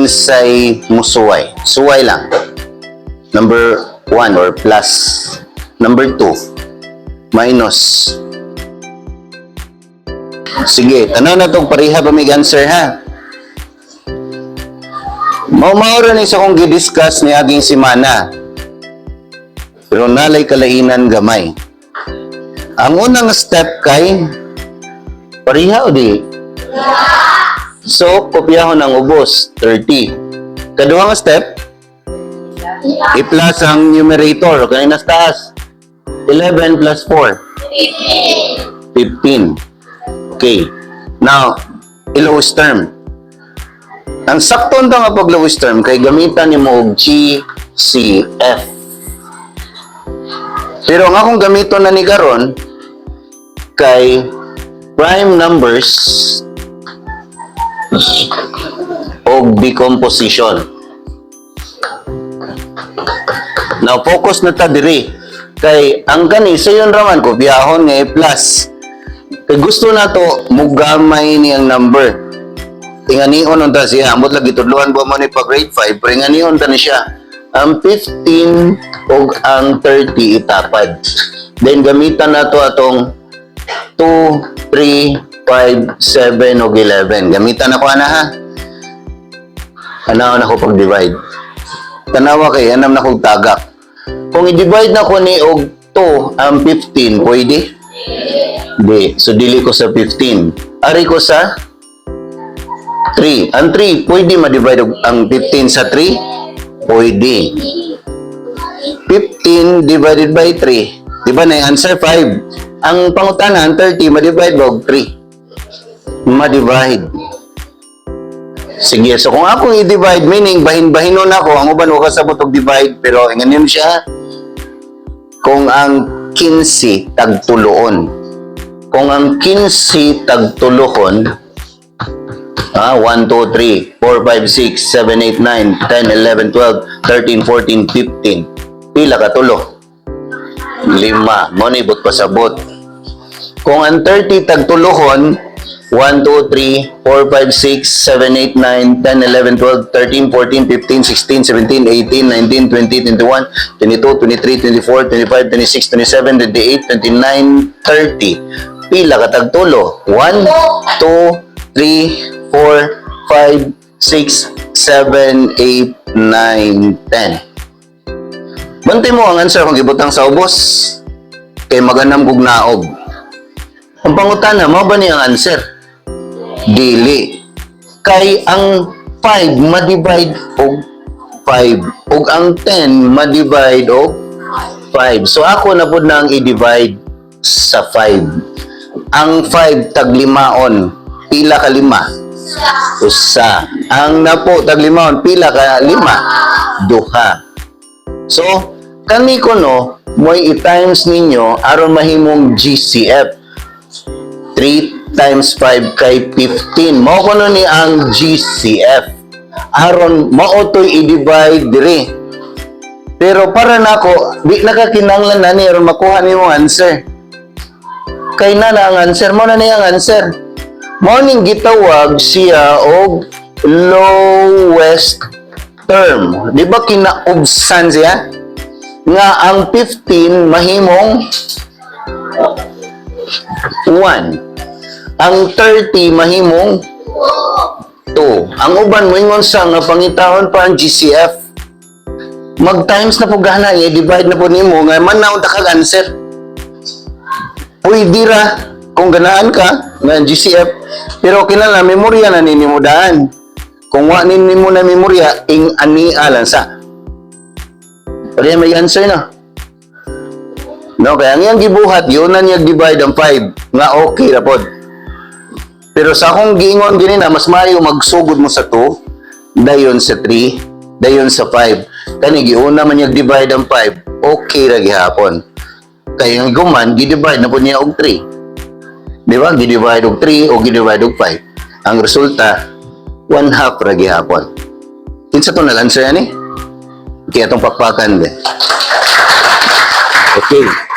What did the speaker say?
Kinsay musuway? Suway lang. Number 1 or plus. Number 2, minus. Sige, tanaw na tong pareha pa may answer ha. Mao ni sa akong gi-discuss ni aging semana. Pero nalay kalainan gamay. Ang unang step kay pareha o di? So, kopyahon ang ubos, 30. Kaduhang step, i-plus ang numerator. Kanina sa taas, 11 plus 4? 15. Okay. Now, i-lowest term. Ang sakto nga pag lowest term kay gamitan nimo og GCF. Pero ang akong gamiton na ni karon kay prime numbers og decomposition. Now focus na ta diri kay ang gani sayon raman kopyahon nga i-plus. Kay gusto nato mugamay niyang number. Tinganion unta siya, ambot lagi tudluan ba mo ni pa grade 5, pero inganion ta ni siya. Ang 15 ug ang 30 itapad. Then gamitan nato atong 2, 3, 5, 7 ug 11. Gamitan ako ana ha. Anaon ako pag-divide. Tanawa kay anam na kog tagak. Kung i-divide na ko ni og 2 ang 15, pwede? Di. So dili ko sa 15. Ari ko sa 3. Ang 3, pwede ma-divide ang 15 sa 3? Pwede. 15 divided by 3. Di ba na yung answer 5? Ang pangutana, ang 30, ma-divide ba og 3? Ma-divide. Sige, so kung akong i-divide, meaning bahin-bahinon ako, ang uban wa kasabot og divide, pero inganin siya, kung ang 15 tagtuloon. Kung ang 15 tagtulohon, 1, 2, 3, 4, 5, 6, 7, 8, 9, 10, 11, 12, 13, 14, 15. Pila ka tulo? Lima. Mo ni but pasabot. Kung ang 30 tagtulohon, 1, 2, 3, 4, 5, 6, 7, 8, 9, 10, 11, 12, 13, 14, 15, 16, 17, 18, 19, 20, 21, 22, 23, 24, 25, 26, 27, 28, 29, 30. Pila ka tagtulo? 1, 2, 3, 4, 5, 6, 7, 8, 9, 10. Bantay mo ang answer kung gibutang sa ubos. Kay maganam kog naog. Ang pangutana, mao ba niya ang answer? Dili. Kay ang 5 ma-divide og 5 ug ang 10 ma-divide og 5. So ako na pud na ang i-divide sa 5. Ang 5 taglimaon, pila ka lima? Usa. Ang napo taglimaon, pila ka lima? Duha. So, kani ko no, mo'y i-times ninyo aron mahimong GCF. 3 times 5 kay 15. Mao kuno ni ang GCF. Aron mao to'y i-divide diri. Pero para nako, di nakakinanglan na ni aron makuha nimo ang answer. Kay na na ang answer, mo na niya ang answer. Mao ning gitawag siya og lowest term. Di ba kinaubsan siya? Nga ang 15 mahimong 1. Ang 30 mahimong 2. Ang uban moingon sa nga pangitaon pa ang GCF. Mag-times na po gana, i-divide na po nimo nga man na unta kag answer. Pwede ra kung ganaan ka nga ang GCF, pero kinahanglan memorya na nimo daan. Kung wa nimo na memorya, ing ania lang sa. Kaya may answer na. No, kaya ang iyang gibuhat, yun na niya divide ang 5 nga okay ra pod. Pero sa akong giingon gini na mas maayo magsugod mo sa 2, dayon sa 3, dayon sa 5. Kani giuna man niya divide ang 5, okay ra gihapon. Kay ang guman gi-divide na po niya og 3. Di ba? Gi-divide og 3 o gi-divide og 5. Ang resulta, 1 half ra gihapon. Kinsa to nag-answer ani? Kaya itong pakpakan de. Okay.